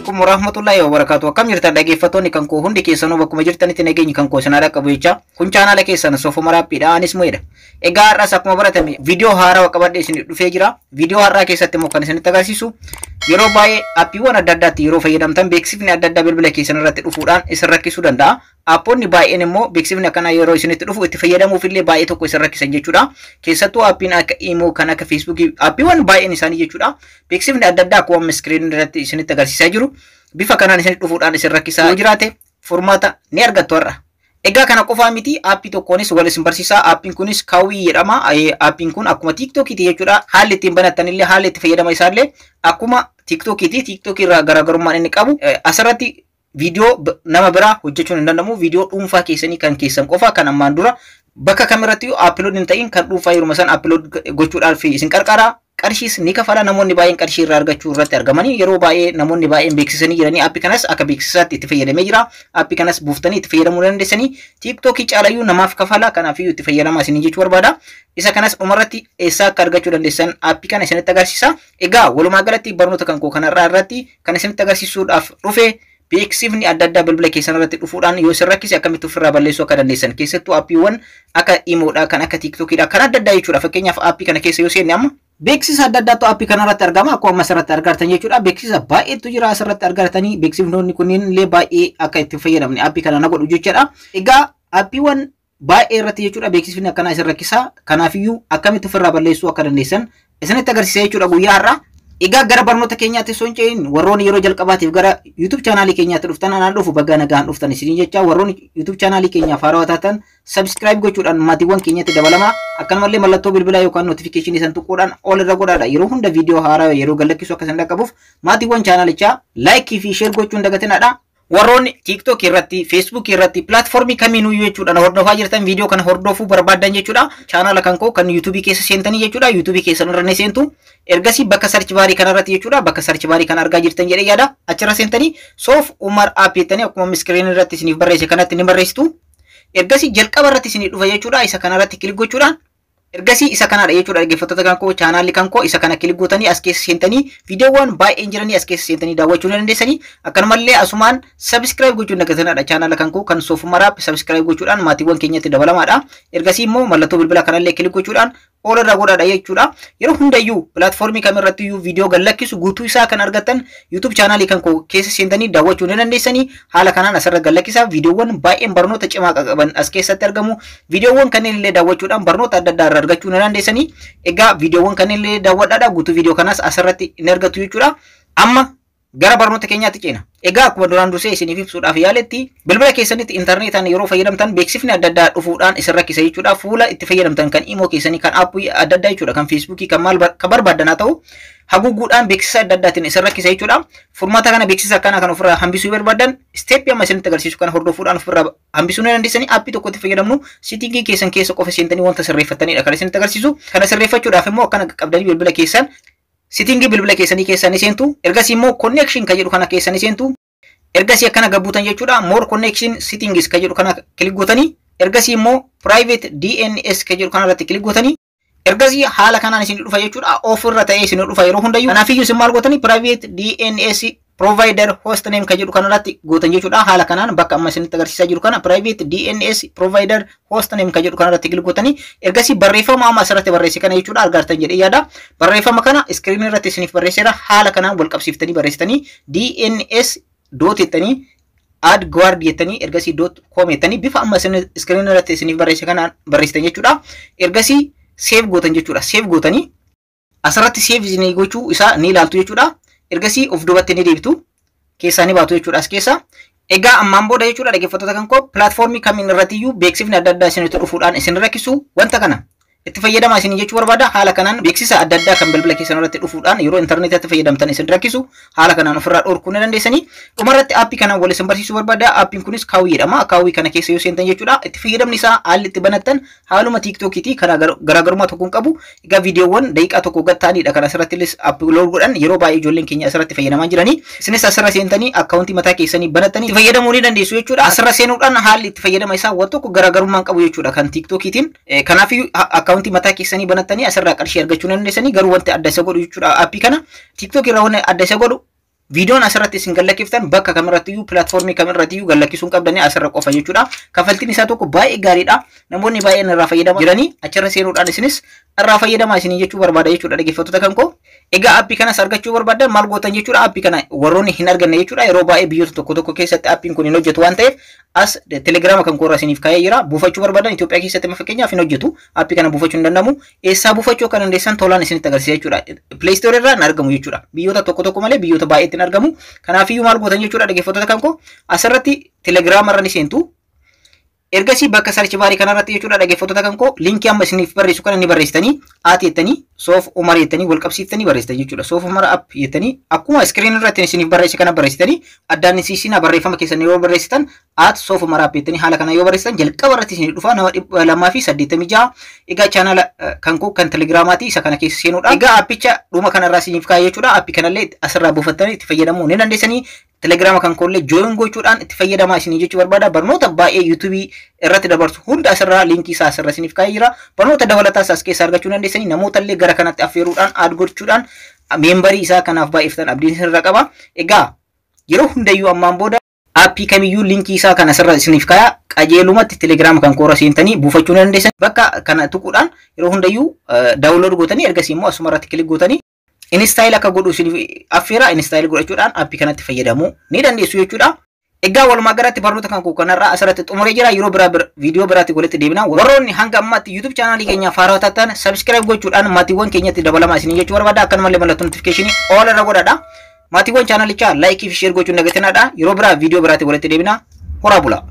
Alaikum warahmatullahi wabarakatuh. Akkam jirtan, dhaggeeffattoonni kan koo hundi keessanuu? Bakkuma jirtanitti nageenyi kan koo isin haa qabu jecha, kun chaanaala keessan Soofuma Raappiidha, anis mo'edha. Egaa har'as akkuma baratame viidiyoo haarawaa qabadhee isin dhufee jira. Viidiyoo har'aa keessatti immoo kan isinitti agarsiisu, yeroo baay'ee aappiiwwan adda addaatti yeroo fayyadamtan beeksifni adda addaa bilbila keessan irratti dhufuudhaan isin rakkisuu danda'a. Aappoonni baay'een immoo beeksifni akkanaa yeroo isinitti dhufu itti fayyadamuuf illee baay'ee tokko isin rakkisan jechuudha. Keessattuu aappiin akka Imo, kan akka Feesbuukii, aappiiwwan baay'een isaanii jechuudha. Beeksifni adda addaa akkuma amma iskiriinii irratti isinitti agarsiisaa jiru bifa kanaan isinitti dhufuudhaan isin rakkisaa yoo jiraate, furmaata ni argattu har'a. Egaa kana qofaa miti, aappii tokkoonis wal isin barsiisaa. Aappiin kunis Kwai jedhama. Aappiin kun akkuma TikTokiiti jechuudha. Haalli ittiin banattan illee, haalli itti fayyadama isaallee akkuma TikTokiiti. TikTokii irraa garaagarummaan inni qabu, asirratti viidiyoo nama biraa hojjechuun hin danda'amu. Viidiyoo dhuunfaa keessanii kan keessan qofa, kan ammaan dura bakka kamirratti upload hin ta'in, kan dhuunfaa yeruma san upload gochuudhaaf isin qarqara. Qarshiis ni kafala. Namoonni baay'een qarshii irraa argachuu irratti argamanii, yeroo baay'ee namoonni baay'een beeksisanii jiranii. Aappii kanas akka beeksisaatti itti fayyadamee jira. Aappii kanas buuftanii itti fayyadamuu dandeessanii. TikTokii caalayyuu namaaf kafala, kanaafiyyuu itti fayyadamaa isinii jechuu barbaada. Isa kanas dhumarratti eessaa akka argachuu dandeessan aappii kana isinitti agarsiisa. Egaa walumaa galatti barnoota kan koo kanarraa irratti kan isinitti agarsiisuudhaaf dhufe, beeksifni adda addaa bilbila keessan irratti dhufuudhaan yoo isin rakkise akkamitti ofirraa balleessuu akka dandeessan, keessattuu aappiiwwan akka Imoodha, kan akka TikTokiidha, kan adda addaa jechuudha. Fakkeenyaaf, aappii kana keessa yoo seenne, amma beeksisa adda addaatu aappii kana irratti argama, akkuma amma asirratti argartan jechuudha. Beeksisa baay'eetu jira asirratti argartanii. Beeksifnoonni kunneen illee baay'ee akka itti fayyadamne aappii kana na godhu jechuudha. Egaa aappiiwwan baay'ee irratti jechuudha beeksifni akkanaa isin rakkisaa. Kanaafiyyuu akkamitti ofirraa balleessuu akka dandeessan isinitti agarsiisa jechuudha guyyaa har'aa. Egaa gara barnoota keenyaatti osoo hin ce'in, warroonni yeroo jalqabaatiif gara YouTube chaanaalii keenyaatti dhuftan, anaan dhufu, baga nagaan dhuftan isinii jecha. Warroonni YouTube chaanaalii keenyaaf haarawaa taatan subscribe gochuudhaan maatiiwwan keenyatti dabalamaa. Akkanumallee mallattoo bilbilaa yookaan notifiikeeshinii san tuquudhaan ol irra godhaadha. Yeroo hunda viidiyoo haaraa yeroo gadlakkisu akka isin dhaqqabuuf, maatiiwwan chaanaalichaa like fi share gochuun dagatinaadha. Warroonni TikTok irratti, Facebook irratti, pilaatfoormii kamiinuu jechuudha hordofaa jirtan, viidiyoo kana hordofuu barbaaddan jechuudha. Chaanaala kan koo kan YouTube keessa seentanii jechuudha. YouTube keessan irra ni seentu. Ergasii bakka search barii kanarratti jechuudha. Bakka search barii kana argaa jirtan jedhee yaada. Achirra seentanii Soof Umar App jettanii akkuma iskiriinii irratti isiniif barreesse kanatti ni barreessitu. Ergasii jalqaba irratti isinii dhufa jechuudha. Isa kanarratti click gochuudhaan, ergasii isa kanadha jechuudha, dhaggeeffattoota kan koo, chaanaalli kan koo isa kana click gootanii as keessa seentanii, viidiyoowwan baay'een jiranii as keessa seentanii daawwachuu ni dandeessanii. Akkanumallee asumaan subscribe gochuun dagatanadha. Chaanaala kan koo kan Soofuma Raap subscribe gochuudhaan maatiiwwan keenyatti dabalamaadha. Ergasii immoo mallattoo bilbila kanallee click gochuudhaan ol irra godhaadha jechuudha. Yeroo hundayyuu pilaatfoormii kamirratti iyyuu viidiyoo gadlakkisu guutuu isaa kan argattan YouTube chaanaalii kan koo keessa seentanii daawwachuu ni dandeessanii. Haala kanaan asirra gadlakkisaa, viidiyoowwan baay'een barnoota cimaa qaban as keessatti argamu. Viidiyoowwan kanneen illee daawwachuudhaan barnoota adda addaa irraa argachuu ni dandeessanii. Egaa viidiyoowwan kanneen illee daawwadhaadha. Guutuu viidiyoo kanaas asirratti ni argattu jechuudha. Amma gara barnoota keenyaatti ceena. Egaa akkuma duraan dursee isiniif ibsuudhaaf yaaletti, bilbila keessanitti intarneetaan yeroo fayyadamtan beeksifni adda addaa dhufuudhaan isin rakkisa jechuudha. Fuula itti fayyadamtan kan Imo keessanii, kan aappii adda addaa jechuudha, kan Feesbuukii, kan maal kan barbaadan haa ta'u, haguuguudhaan beeksisa adda addaatiin isin rakkisa jechuudha. Furmaata kana, beeksisa akkanaa kan ofirraa hambisuu barbaadan, isteeppii amma isinitti agarsiisu kana hordofuudhaan ofirraa hambisuu ni dandeessanii. Aappii tokkotti fayyadamnu siitingii keessan keessa qofa seentanii wanta sirreeffattanidha kan isinitti agarsiisu. Kana sirreeffachuudhaaf immoo akkana qabdanii bilbila keessan sitingii bilbila keessanii keessa ni seentu. Ergasii immoo connection kan jedhu kana keessa ni seentu. Ergasii akkana gabbuutan jechuudha. More connection settings kan jedhu kana click gootanii, ergasii immoo private DNS kan jedhu kana irratti click gootanii, ergasii haala kanaan isin dhufa jechuudha. Off irra ta'ee isin dhufa yeroo hundayyuu. Kanaafiyyuu isin maal gootanii? Private DNS provider hostname kan jedhu kanarratti gootan jechuudha. Haala kanaan bakka amma isinitti agarsiisaa jiru kana, private DNS provider hostname kan jedhu kanarratti click gootanii, ergasii barreeffama amma asirratti barreesse kana jechuudha, argartan jedhee yaada. Barreeffama kana iskiriinii irratti isiniif barreesseera. Haala kanaan wal qabsiiftanii barreessitanii, DNS dot jettanii, AdGuard jettanii, ergasii .com jettanii, bifa amma isin iskiriinii irratti isiniif barreesse kanaan barreessitan jechuudha. Ergasii save gootan jechuudha. Save gootanii asirratti save isinii gochuu isaa ni ilaaltu jechuudha. Ergasii of duubatti ni deebitu. Keessaa ni baatu jechuudha as keessa. Egaa ammaan booda jechuudha, dhaggeeffattoota kan koo, pilaatfoormii kamiin irratti iyyuu beeksifni adda addaa isinitti dhufuudhaan isin rakkisu, wanta kana itti fayyadamaa isin jechuu barbaada. Haala kanaan beeksisa adda addaa kan bilbila keessan irratti dhufuudhaan yeroo intarneetitti fayyadamtan isin rakkisu haala kanaan ofirraa dhorkuu ni dandeessanii. Dhumarratti aappii kanaan wal isin barsiisuu barbaada. Aappiin kunis Kwai jedhama. Kwai kana keessa yoo seentan jechuudha, itti fayyadamni isaa, haalli itti banattan haaluma TikTokiiti, kana garaagarummaa tokko hin qabu. Egaa viidiyoowwan daqiiqaa 1 gad ta'anidha kan asirratti illee upload godhan. Yeroo baay'ee ijoolleen keenya asirratti fayyadamaa jiranii. Isinis asirra seentanii akkaawuntii mataa keessanii banattanii itti fayyadamuu ni dandeessu jechuudha. Asirra seenuudhaan haalli itti fayyadama isaa waan tokko garaagarummaa hin qabu jechuudha kan TikTokiitiin. Kanaafuu akkaawuntii mataa keessanii banattanii asirraa qarshii argachuu ni dandeessanii. Garuu wanti adda isa godhu jechuudha, aappii kana TikTok irraa wanti adda isa godhu Viidiyoon asirratti isin gallakkiftan bakka kamirrattiyyuu, pilaatfoormii kamirrattiyyuu gallakkisuu hin qabdanii, asirra qofa jechuudha. Kaffaltiin isaa tokko baay'ee gaariidha. Namoonni baay'een irraa fayyadamaa jiranii, achirra seenuudhaan isinis irraa fayyadamaa isinii jechuu barbaada jechuudha, dhaggeeffattoota kan koo. Egaa aappii kanas argachuu barbaadan maal gootan jechuudha? Aappii kana warroonni hin arganne jechuudha. Yeroo baay'ee biyyoota tokko tokko keessatti aappiin kun hin hojjetu waan ta'eef, as telegiraama kan koorra isiniif kaa'ee jira. Buufachuu barbaadan, Itoophiyaa keessatti fakkeenyaaf hin hojjetu. Aappii kana buufachuu hin danda'amu. Eessaa buufachuu akka dandeessan tolaan isinitti agarsiisa jechuudha. Play Store irraa hin argamu jechuudha. Biyyoota tokko tokko malee biyyoota baay'eetti hin argamu. Kanaafiyyuu maal gootan jechuudha, dhaggeeffattoota kan koo? Asirratti telegiraama irra ni seentu. Ergasii bakka search barii kanarratti jechuudha, dhaggeeffattoota kan koo, liinkii amma isiniif barreessu kana ni barreessitanii, at jettanii, Soof Umar jettanii wal qabsiiftanii barreessitan jechuudha. Soof Umar app jettanii akkuma screen irratti isiniif barreesse kana barreessitanii, addaan isiisinaa barreeffama keessan yeroo barreessitan, @SoofUmarApp jettanii haala kana yoo barreessitan, jalqaba irratti isinii dhufa, nama 286. Egaa chaanala kan koo kan telegiraamaati, isa kana keessa seenuudha. Egaa appicha dhuma kanarraa isiniif kaa'e jechuudha. Appii kanallee asirraa buufattanii itti fayyadamuu ni dandeessanii. Telegiraama kan koollee join gochuudhaan itti fayyadamaa isinii jechuu barbaada. Barnoota baay'ee yuutuubii irratti dabarsu hunda asirraa liinkii isaa asirra isiniif kaa'ee jira. Barnoota dabalataas as keessaa argachuu dandeessanii, namoota illee gara kanatti affeeruudhaan, add gochuudhaan memberii isaa kanaaf baay'iftan abdiin isinirra qaba. Egaa yeroo hundayyuu ammaan booda aappii kamiyyuu liinkii isaa kan asirra isiniif kaa'a, qajeelumatti telegiraama kan koora seentanii buufachuu ni dandeessan. Bakka kana tuquudhaan yeroo hundayyuu download gootanii, ergasii immoo asuma irratti click gootanii install akka godhu isiniif affeera, install godhachuudhaan aappii kanatti fayyadamuu ni dandeessu jechuudha. Egaa walumaa galatti barnoota kan koo kanarraa asirratti xumuree jira. Yeroo biraa viidiyoo biraatti walitti deebina. Warroonni hanga ammaatti YouTube chaanaalii keenya haaraa taatan subscribe gochuudhaan maatiiwwan keenyatti dabalamaa isinii jechuu barbaada. Akkanumallee mallattoo notificationii all irra godhadha. Maatiiwwan chaanalichaa likeii fi share gochuun dagatinaadha. Yeroo biraa viidiyoo biraatti walitti deebina. Horaa bulaa.